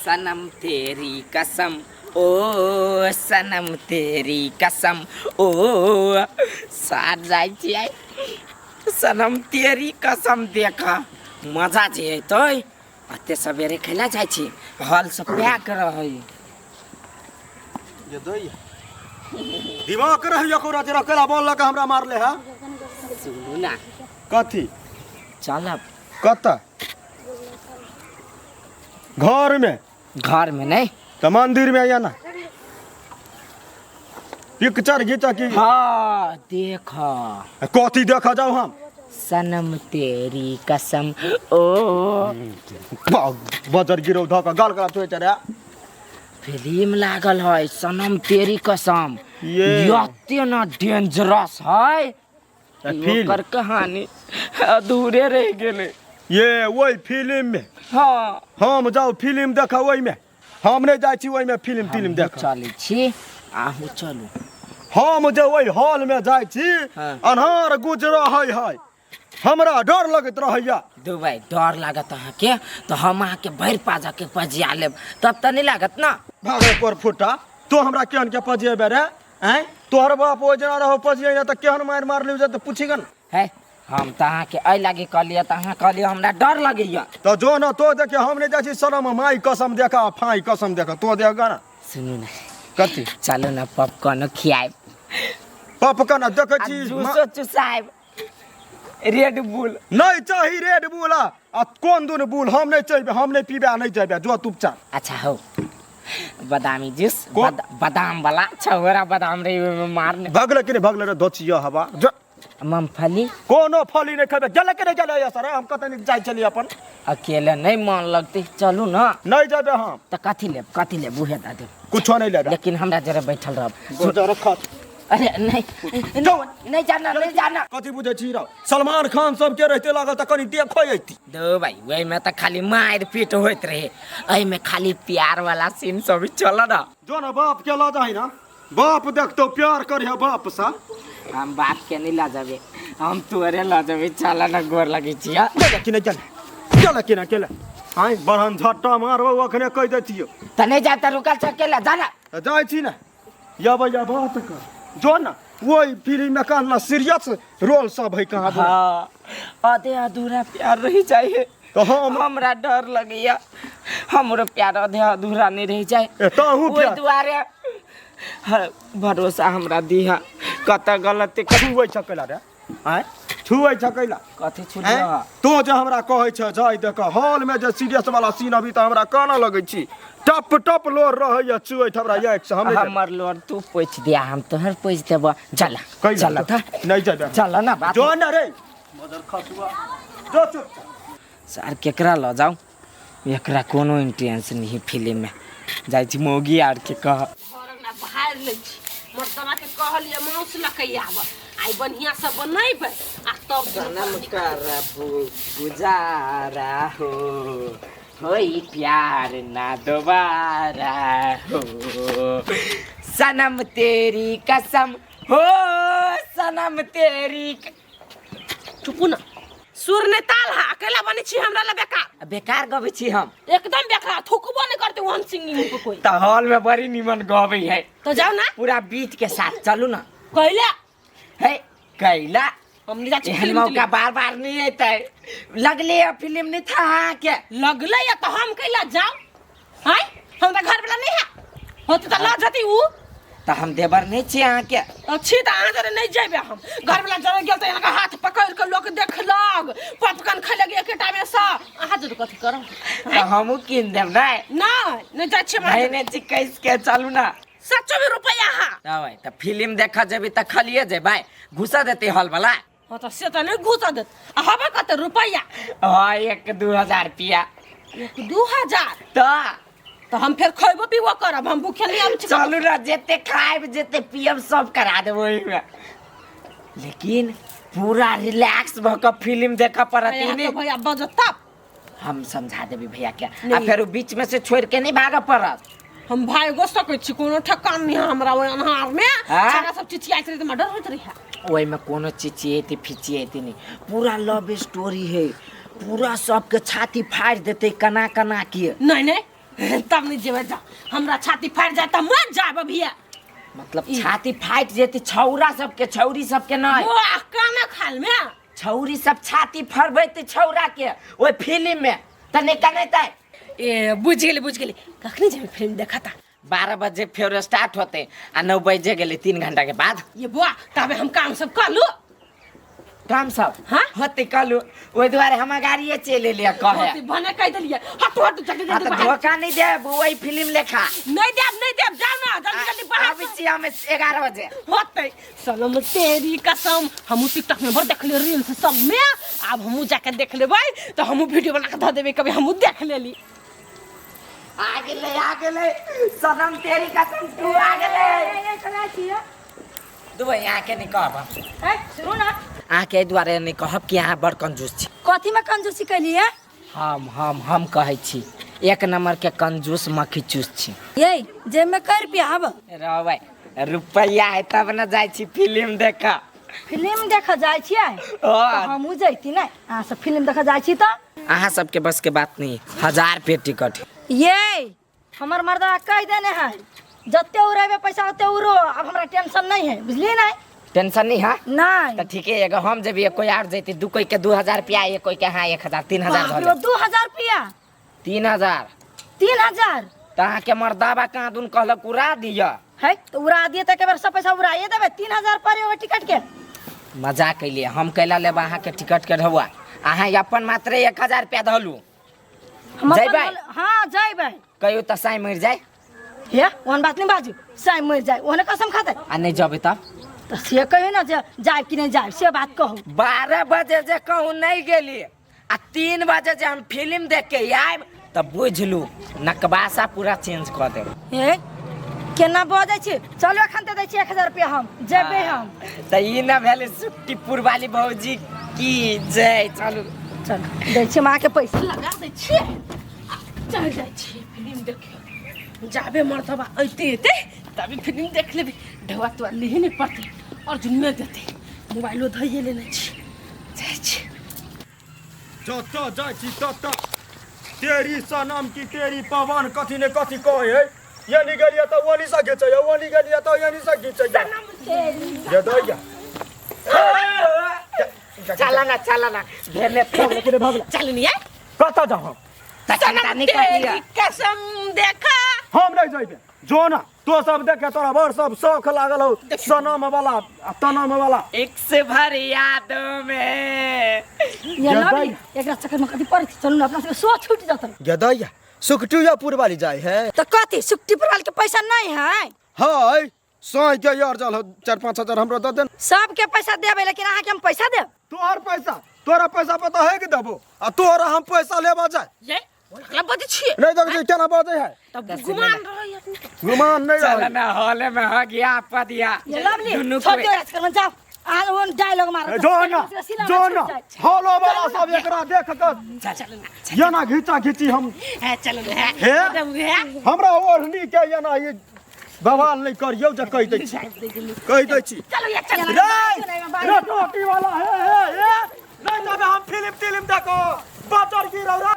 सनम तेरी कसम ओ सनम तेरी कसम ओ साथ जाइ छियै सनम तेरी कसम देख मजा जे अयतै अते सवेरे खेला जाइ छी हॉल से पैक रहै। ये दैया दिमाग रही ओकरा जरा केला बॉल लगा हमरा मारले है। सुनू ना। कथी? चलब। कतऽ? घर में। घर में नहीं। तो मंदिर में आया ना पिक्चर घीचा की। हाँ देख। कथी देखा जाओ हम? सनम तेरी कसम ओ बजर गिरो धक गाल गला छुए चढ़ा। फिल्म लागल है सनम तेरी कसम। ये। यते ना डेंजरस है। फिल्म। ओकर कहानी अधूरे रह गेलै। ये वही फिल्म में। हाँ। हम जाओ फिल्म देखा वही में। हम नहीं जाइ छी ओहि में फिल्म तिल्म देखा। चलै छी अहूँ चलू। हम जे ओहि हॉल में जाइ छी हाँ। अन्हार गुज रहै है हमरा डर लगैत रहैया। दुबई डर लागत अहाँके तऽ हम अहाँके भरि पाजा के पजिया लेब तब तऽ नहीं लागत ना। भागे पर फुटा तो हमरा केहन के पजिएबे रे? आँय तोहर बाप ओहि जना रहो पजिए तऽ केहन मारि मारली जे तऽ पूछी गन। है हम तऽ अहाँके एहि लागी कहलियै तऽ अहाँ कहलियै हमरा डर लगैया। तऽ जो न तो देखे हम नहीं जाइ छी शरम माई कसम देखा फाई कसम देखा तो देख ना। सुनू ना। कथी? चलू ना पॉपकॉर्न खियाएब। पॉपकॉर्न देखै छी जूसो चुसाएब। रेड बुल। नहीं चाही रेड बुल आ कोन दुन बुल हम नहीं चाहिए हम नहीं पीबे नहीं चाहिए जो तू चाह। अच्छा हो बादामी जूस बादाम वाला छौरा बादाम रे ओहिमे मारने। भगले कि नहीं भगले रे धोचिया हवा जो। मूंगफली। कोनो फली नहीं खेबे गेले कि नहीं गेले या सर हम कतै नहीं जाइ छली अपन। अकेले नहीं मन लगते चलू ना। नहीं जेबे हम। तऽ कथी लेब कथी लेब उहे दऽ देब। कुछो नहीं लेबे। लेकिन हमरा जरा बैठल रहब। जरा खत। अरे नहीं नहीं जाना नहीं जाना। कथी बुझै छी रौ सलमान खान सबके रहते लागल तऽ कनी देखो अइती। दो भाई ओहि में तऽ खाली मारि पीट होइत रहे एहिमे खाली प्यार वाला सीन सब चल ना। जो ना बाप के लऽ जाही ना बाप देखतो प्यार करिहे बाप सा। हम बाप के नहीं लऽ जेबै हम तोरे लऽ जेबै चल ना गोर लगै छियै। चल कि नहीं चल चल कि नहीं चल आइ बड़हन झट्टा मारबौ अखने कहि दैतियौ। तऽ नहीं जा तऽ रुकल छ केला जा ना। तऽ जाइ छी ना यबै या बात कर जो ना वही फिल्म में कहना सीरियस रोल सब है कहाँ। हाँ आधे अधूरा प्यार रह जाए तो हम हमरा डर लगैया हमरो प्यार आधे अधूरा नहीं रह जाए। तहु ओहि दुआरे भरोसा हमरा दिहा कत गलती छुबै छ कैला रे? आँय छुबै छ कैला? कथी छुलिया? तो जे हमरा कहै छ जाय देख हॉल में जे सीरियस वाला सीन अभी तऽ हमरा काना लगै छी टप टप लोर रहैया चुऐठ हमरा एक से हम हमर लोर तू पोछि दिया हम तोहर पोछि देब। चल चल त नहीं जेबे चल ना बात जो ना रे मदर खसुआ जो चुप। सर केकरा ल जाऊ एकरा कोनो इंट्रेंस नहीं फिल्म में जाइ छी मौगी आर के कह। बाहर लै छी मर्दवा के कहलियै माउस लऽ के आब आइ बढ़िया से बनेबै आ तब सनम करबू गुजारा हो होई प्यार ना दोबारा हो सनम तेरी कसम हो सनम तेरी। चुपू ना सुर नहि ताल हा अकेला बनै छी हमरा लए बेकार। बेकार गबै छी हम एकदम बेकार थुकबो नहि करते ओहन सिंगिंग पे कोई। तऽ हॉल में बड़ी निमन गबै है तो जाओ ना पूरा बीट के साथ चलू ना। कैला है कैला हम नहीं जाछी एहन फिल्म मौका बार बार नहीं एतै। लगले या फिल्म नहीं था अहाँ के। लगले या तो हम कैला जाओ आय हम तऽ घर वाला नहीं है होते तऽ लऽ जती उ। तऽ हम देवर नहीं छी अहाँ के। छी तऽ अहाँ जरे नहीं जेबै हम घर वाला जरे गेल तऽ इनका हाथ पकड़ के लोक देखलक पॉपकॉर्न खैलक एकेटा में सँ अहाँ जरे कथी करब? तऽ हमहूँ कीन देब नै। नहीं नहीं जाइ छी हम। नहीं, नहीं छी कैस के चलू ना। सच्चो में रुपया हा। तब तऽ फिल्म देखऽ जेबी तऽ खलिए जेबै घुसा देतै हॉल वाला। हाँ तऽ से तऽ नहीं घुसा देत आ हबे कते रुपया? हाँ 1-2 हजार रुपया। 1-2 हजार? तऽ तऽ हम फेर खैबो पीबो करब हम भूखे नहीं आबै छी। चलू ना जते खायब जते पियब सब करा देब ओहिमे लेकिन पूरा रिलैक्स भऽ कऽ फिल्म देखऽ पड़त। भैया भैया बजता हम समझा देबी भैया के आ फेर बीच में से छोड़ के नहीं भागऽ पड़त। हम भागो सकै छी कोनो ठकान नहीं हमरा ओहि अन्हार में सारा सब चिचियाइत रहे तऽ डर होइत रहे। ओहिमे कोनो चिचियेती फिचियेती नहीं पूरा लव स्टोरी है पूरा सबके छाती फाड़ि देतै कना कना के। नहीं नहीं तब नहीं जेबै जाओ हमरा छाती फाटि जाए तऽ मर जाब अभिया मतलब छाती फाटि जेतै छौरा सबके छौरी सबके नहि वाह काना खाल में छौरी सब छाती फड़बैते छौरा के ओहि फिल्म में त नहीं कनेतै ए बुझ गेली बुझ गेली कखनी जेबै फिल्म देखता 12 बजे फेर स्टार्ट होते आ 9 बजे गेलै 3 घंटा के बाद ये बुआ तबे हम काम सब कर लू काम सब हाँ? होते कहलू ओहि दुआरे हम गाड़िए चलि एलियै कहे होती भने कह देलिए हट हट जल्दी हाँ जल्दी तऽ बाहर धोखा नहीं देब वही फिल्म लेखा नहीं देब नहीं देब जाओ ना जल्दी जल्दी बाहर आबै छी हम 11 बजे होते सनम तेरी कसम हमू टिकटॉक में बड़ देखलिए रील्स सब में आब हमू जाके देख लेबै तो हमू वीडियो बना के धऽ देबै कभी हमू देख लेली आ गेलै आ गेलै सनम तेरी कसम तू आ गेलै दुबई अहाँके नहि कहब हम। ए, सुनू ना अहाँके एहि दुआरे नहि कहब कि अहाँ बड़ कंजूस छी कथी में कंजूसी कैली है हम कहै छी एक नंबर के कंजूस मक्खी चूस छी ये जेब में कै रुपया हब रहबै रुपैआ है तब ने जाइ छी फिल्म देख फिल्म देख जाइ छियै तऽ हमहूँ जैती ने अहाँ सब फिल्म देख जाइ छी तऽ अहाँ सबके बस के बात नहीं 1000 रुपये टिकट ये हमर मर्दा कह देने है जते उड़ेबे पैसा ओते उड़ो अब हमरा टेंशन नहीं है बुझलिए नहीं टेंशन नहीं है नहीं तो ठीक है एगो हम जेबी कोई और जैती दू कोई के 2000 रुपया एक कोई के हाँ 1000 3000 बाप रे, 2000 रुपया 3000 3000 तऽ अहाँके मर्दाबा कहाँ दुन कहलक उड़ा दिअ है तो उड़ा दिए तऽ एक बेर सब पैसा उड़ाइए देबै 3000 पर एगो टिकट के मजाक कैलिए हम कैला लेब अहाँके टिकट के ढौआ अहाँ अपन मात्र 1000 रुपया धलू हम अपन जयबै? हाँ जयबै कहियो तऽ साँइ मरि जाय हे ओहन बात नहीं बाजू साँइ मरि जाय ओहने कसम खाते आ नहि जबै तब तऽ से कहियो ना जे जायब कि नहीं जायब से बात कहू 12 बजे जे कहूँ नहीं गेली आ 3 बजे जे हम फिल्म देख के आयब तऽ बुझलू नकबासा पूरा चेंज कऽ देब हे केना बजै छी चलू एखन दे दै छी 1000 रुपया हम जेबै हम तऽ ई न भेलै सुट्टीपुर वाली भौजी की जय चलू चल दै छी हम अहाँके पैसा लगा दै छियै आ चलि जाइ छियै फिल्म देखे जाबे मर्दबा अइते अइते तबे फिल्म देख लेबै ढौआ तोआ लिहे नहि पड़तै अर्जुन नहि देतै मोबाइलो धइए लेने छी जाइ छी जतऽ जाइ छी ततऽ तेरी सनम की तेरी पवन कथी ने कथी कहै है यानी गेलियै तऽ ओनी से घिचै ओनी गेलियै तऽ यानी से घिचै ये दैया चला ना चला ना भेले चल नहीं आय कतऽ जाउ हम सनम तेरी कसम देखा हम नहीं जइबे जो ना तो सब देखे तोरा बड़ सब शौक लागल हो सनम वाला आ तनम वाला एक से भर यादों में ये लवली एकरा चक्कर में कथी पड़ै छै चलू ने अपना सबके सो छूटि जेतै गदैया सुखटुयापुर वाली जाय है तऽ कथी सुखटीपुर वाली के पैसा नहीं है हाय साँझ के यार जल 4-5 हजार हमरो दऽ दे सबके पैसा देबै लेकिन अहाँके हम पैसा देब तोहर पैसा तोरा पैसा पता है कि देबो आ तोहरा हम पैसा लेबा जाय ये ओकरा बजै छियै नहीं देखै छियै केना बजै है तब गुमान रहै अपने गुमान नहीं चल रहै ना हॉले में हो गया पदिया ये लवली दुनू छोड़ कोई दियौ चक्कर में जाओ अहाँ ओ डायलॉग मारत जो ना जो ना हॉलो वाला सब एकरा देख के चल ना एना घीचा घीची हम है चल ना है हे? एकदम है हमरा ओढ़नी के एना ई बवाल नहीं करियौ जे कहि दै छी कहि दै छी चलो ये चल रे रे टोपी वाला हे हे हे नहीं तबे हम फिल्म तिल्म देखो बाजार गिरौ रे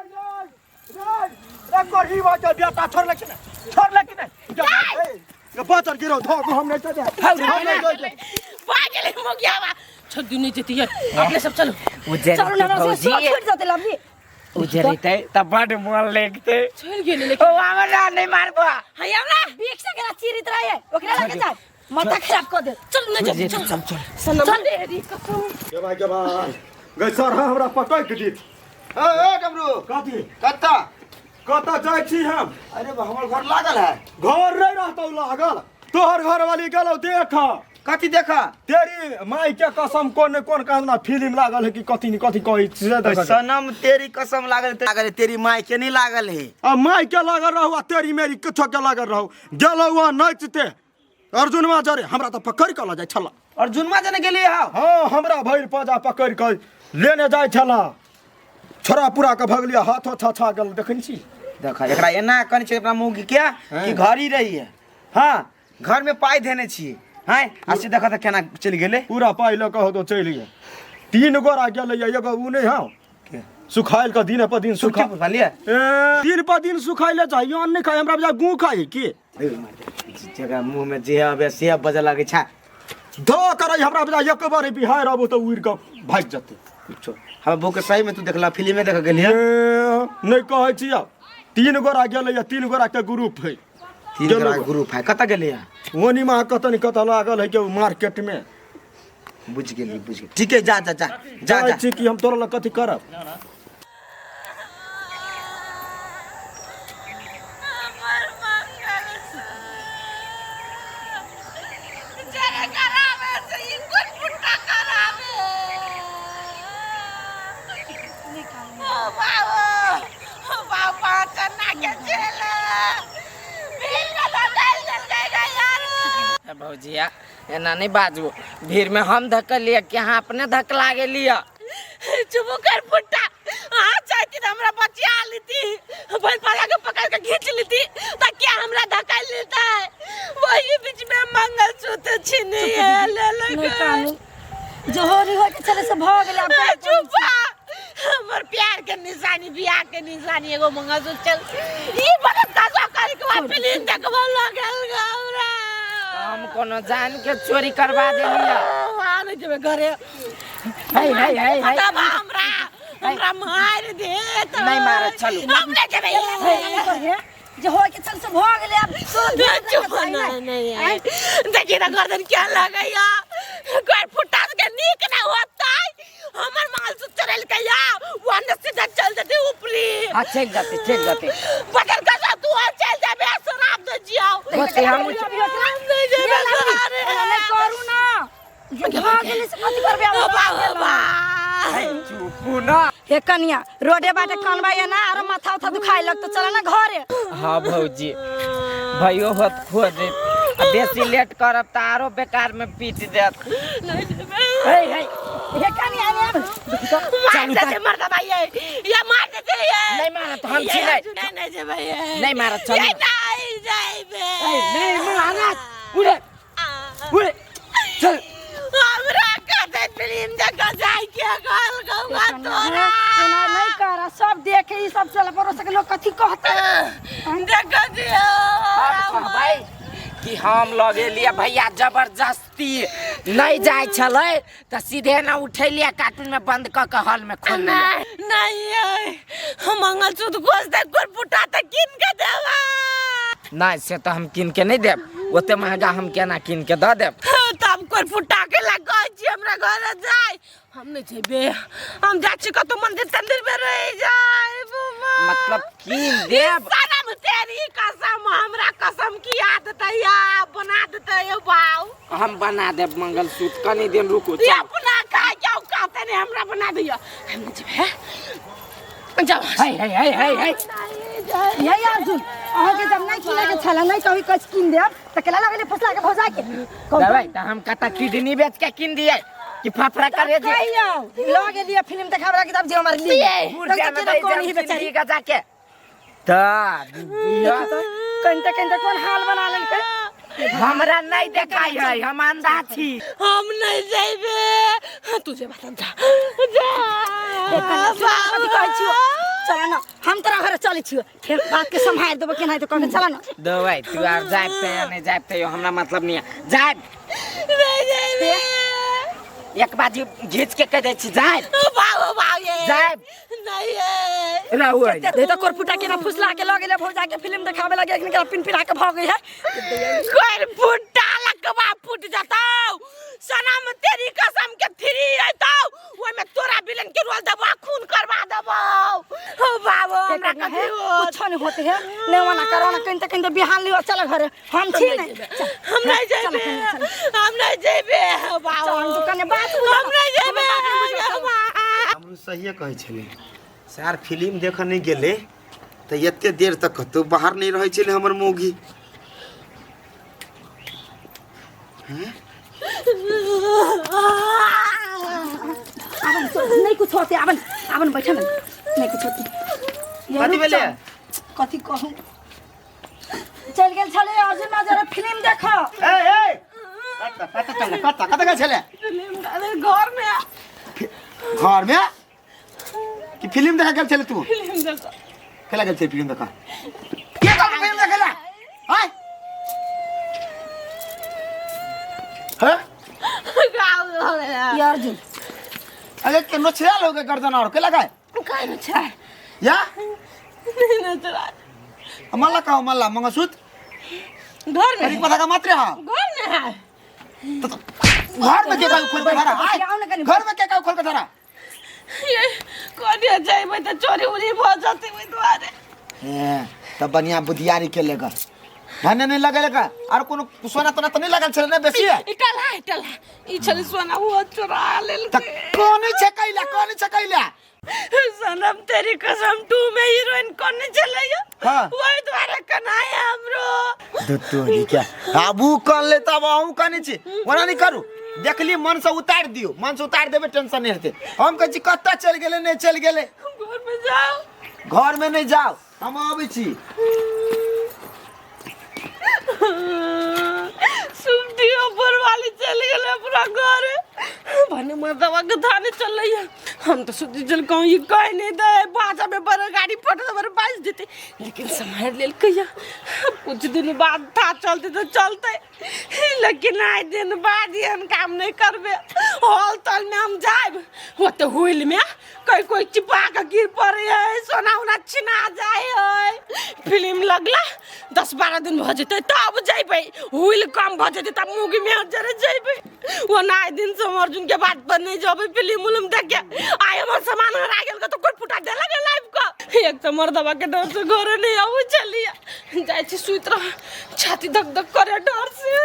रे रे करही बाजार बेटा छोड़ ले कि नहीं छोड़ ले कि नहीं ये बाजार गिरौ धो हम नहीं चले हम नहीं चले भाग गेलै मोगियावा छोड़ दियो नहीं जेती है अपने सब चलो उज्जर चलू ना हमरा भौजी सो छूटि जेतै लवली उज्जर रहते त बड मोन लगते चल गेलै लेकिन ओ हमरा नहीं मारबो हाय हमरा बीक से केना चिरित रहे ओकरा लगे जाय माथा खराब कऽ देत चल नहीं जेती चल चल चल सनम तेरी कसम के भाई के भाई गई सर हमरा पटक दी ए ए डमरू कथी कत्ता कतऽ जाइ छी हम अरे हमर घर लागल है घर नहीं रहतौ लागल तोहर घर वाली गेलौ देख कथी देखा तेरी माई के कसम कोन ने कोन कहना फिल्म लागल है कि कथी ने कथी कहै छी से देख के। सनम तेरी कसम लागल लागल है, तेरी माय के नहीं लागल है आ माई के लागल रहू आ तेरी मेरी किछो के लागल रहू गेलौ आ नाचते अर्जुनवा जरे हमरा तऽ पकड़ के लऽ जाइ छला अर्जुनमा जने गेलिए हौ हाँ हमरा भरि पजा पकड़ के लेने जाइ छला छोरा पूरा के भगलिया हाथो छछा गेल देखै छी देख एकरा एना कहने छै अपना मुँह के कि घर ही रही है हाँ घर में पाई देने छी हैं आ से देख तऽ केना चलि गेलै पूरा पाइ लऽ कऽ तो चलि गेल 3 गोरा गेलैया एगो उ नहि हौ सुखाइल के दिन पर दिन सुखा सुखा लिया। ए, दिन पर दिन सुखाइले चाहिए, अन्न नहीं खाई हमरा बुझा गू खाई की। जगह मुंह में जे आबे से बजे लागे छा। धो करे हमरा बुझा एक बार बिहार आबो तो उड़ के भाग जते। कुछो हम बो के सही में तू देखला फिल्म में देख गेलिए। ए, नहीं कहै छी अब 3 गोरा गेलै, 3 गोरा के ग्रुप है। 3 गोरा ग्रुप है, कत गेलिए? ओनी में कत नहीं कत लागल है के मार्केट में। बुझ गेली बुझ गेली, ठीक है जा जा जा जा जा। छी कि हम तोरा लग कथी करब। भौजिया एना नहीं बाजू, भीड़ में हम धक्का लिया कि अहाँ अपने धक्का लागे लिया। चुप कर फुट्टा, अहाँ चाहती तो हमरा बचिया लेती, भल पाला के पकड़ के खींच लेती तो क्या हमरा धक्का लेता है। वही बीच में मंगलसूत्र छीनी है ले ले। जो होरी हो के चले से भ गेल। चुप, हमर प्यार के निशानी बियाह के निशानी एगो मंगलसूत्र चल ई बड़ा ताजा कर के वहाँ फिल्म देखबो लागल हमरा। हम कोनो जान के चोरी करवा देलिया। वहाँ नहीं जेबे घरे। हे हे हे हे तब हमरा हमरा मार देत। नहीं मारत, चलू हम नहीं जेबे। जो हो के चल से भ गेल अब चुप। नहीं नहीं देखी ना गर्दन क्या लगैया, कोई फुटा के नीक ना होता। हमर मंगलसूत्र चढ़ल के या वहाँ सीधा चल देते ऊपरी। हां ठीक जाते ठीक जाते। बगल का तू और चल जाबे शराब दे जियाओ। होते हम नहीं जेबे घरे। नहीं करू ना जो भ गेल से कथि करबे अब। बाबा चुप ना हे कनिया, रोडे बाटे कनबा या ना आरो माथा उथा दुखाइ लग तो चल ना घरे। हां भौजी भैयो होत खो दे, बेसी लेट करब त आरो बेकार में पीट देत। नहीं जेबे। हे हे हे कनिया ने अब मार देते मर्दा भाई ये मार देते ये। नहीं मारत हम छी नहीं नहीं नहीं जेबे नहीं मारत चल नहीं जाइबे। नहीं मारत उड़े उड़े चल। हमरा कते फिल्म देख जाय के गल गौवा तोरा एना नहीं कर, सब देखे ई सब चल परोस के लोग कथि कहते। देख दियो भाई कि हम लगे लिया भैया जबरदस्ती नहीं जाय छलै त सीधे ना उठेलिया कार्टून में बंद क के हॉल में खोल लिया। नहीं हम मंगलसूत्र खोज दे फुटा त किन के देवा। नहीं से तो हम किन के नहीं देब, ओते महंगा हम केना किन के the देब। तब कोई फुटा के लगा छी हमरा घर जाय। हम नहीं जेबे, हम जा छी कतौ मंदिर तंदिर में रह जाय। मतलब किन देब। सनम तेरी कसम हमरा कसम की आदत है या बना देते यो बाऊ। हम बना देब मंगलसूत्र, कनी दिन रुको। ये अपना खा जाओ कहते नहीं हमरा बना दियो। हम नहीं जेबे जाओ। हे हे हे हे हे यही अर्जुन अहाँ के जब नहीं किने के छला नहीं कभी कुछ किन देब त केला लगले फसला के भौजा के दवाई त हम कता किडनी बेच के किन दिए कि फाफड़ा करे जे कहियो ल गेलिए फिल्म देखाबे लगी तब जे हमर ली त कोन ही बेचारी का जाके त कनते कनते कोन हाल बना लेलकै। हमरा नहीं देखाई है, हम अंधा छी। हम नहीं जेबे, तू जेबा तब जा जा। कथि कहै छियो चल ना हम तोरा घर चलै छियो, फेर बात के सम्हारि देबो केनाहितो कह के चल ना। दवाई तू आर जाब त नहीं जाब त हमरा मतलब नहीं है, जाब नहीं जेबे। एक बाजी घीच के कह दै छी जाब बाबू बाबू ये जाब नहीं है रहू है। दे तो कोरपुटा के ना फुसला के ल गेले भौजा के फिल्म देखाबे लगे, एखन के पिन पिना के भ गई है। कोरपुटा लकवा फुट जतौ सनम तेरी कसम के फ्री रहतौ, ओइ में तोरा विलन के रोल देबो खून करवा देबो। हो बाबू हमरा कथि हो कुछ नहीं होते है नहीं वना करो ना कहीं कहीं बिहान लियो चल घरे। हम छी नहीं, हम नहीं जेबे, हम नहीं जेबे बाबू। हम तो कने बात हम नहीं जेबे। हमरो सहिए कहै छलै सर फिल्म देख नहीं गेले त एते देर तक कतौ बाहर नहीं रहै छलै हमर मौगी। आवन नहीं कुछ होते, आवन आवन बैठे ना नहीं कुछ होते। कथि भेलै कथि कहू चल गेल छलै अर्जुन मा जरा फिल्म देख। ए ए कत कत चल कत कत गेल छलै फिल्म घर में, घर में कि फिल्म देखा गेल छले तू? फिल्म देख। केला गेल छले फिल्म देखा? के कहलक फिल्म देखेला? आय हाँ। ये अर्जुन। अरे के नोचरा लोगे गर्दन और के लगाए? काय नोचरा? या नहीं नोचरा। मल्ला कहो मल्ला मंगसूत घर में अरे पता का मात्र है। घर में है। तो घर में के का खोल के धरा? आय घर में के का खोल के धरा? ये कोनी जाइबै त चोरी उरी भ जतै ओइ दुआरे। ए तब बढ़िया बुधियारी के लेगा भने नहीं लगल का और कोनो सोना तोना त नहीं लगल छले ने बेसी? ई टलहा टलहा ई छले सोना वो चोरा लेल। त कोन छै कैला, कोन छै कैला? सनम तेरी कसम 2 में हीरोइन कौन चले? हाँ। वही द्वारे कनाए हमरो। दुतोरी क्या आबू कन ले तब अहूँ कने छी ओना नहीं करू। देखली मन से उतार दियो, मन से उतार देबे टेंशन नहीं हेतै। हम कहै छी कतऽ चलि गेलै नहीं चलि गेलै। घर में जाओ। घर में नहीं जाओ, हम अबै छी। सुमटी ऊपर वाली चल गेलै अपना घर। भने मर्दवा के थाने चल रही है। हम तो सोचे चल कहूँ ये कहीं नहीं दे बाजा में बड़ा गाड़ी फट तो बड़ा बाज देते, लेकिन संभाल लेल कहिया। कुछ दिन बाद था चलते तो चलते, लेकिन आए दिन बाद ये हम काम नहीं करबे। हॉल तल में हम जाए होते हुइल में कोई कोई चिपा के गिर पड़े है, सोना उना छिना जाए है। फिल्म लगला 10-12 दिन भ जेतै तब जइबै, हुइल कम भ जेतै तब मुगी में जरे जइबै। ओना आइ दिन से अर्जुन के बात पर नहीं जबै फिल्म उल्म देखे। आइ हमर सामान हरा गेल तो कोई फुटा देलक लाइफ का। एक तो मर्दवा के डर से घरे नहीं आबै छलियै, जाइ छी सुति रह, छाती धक धक करे डर से।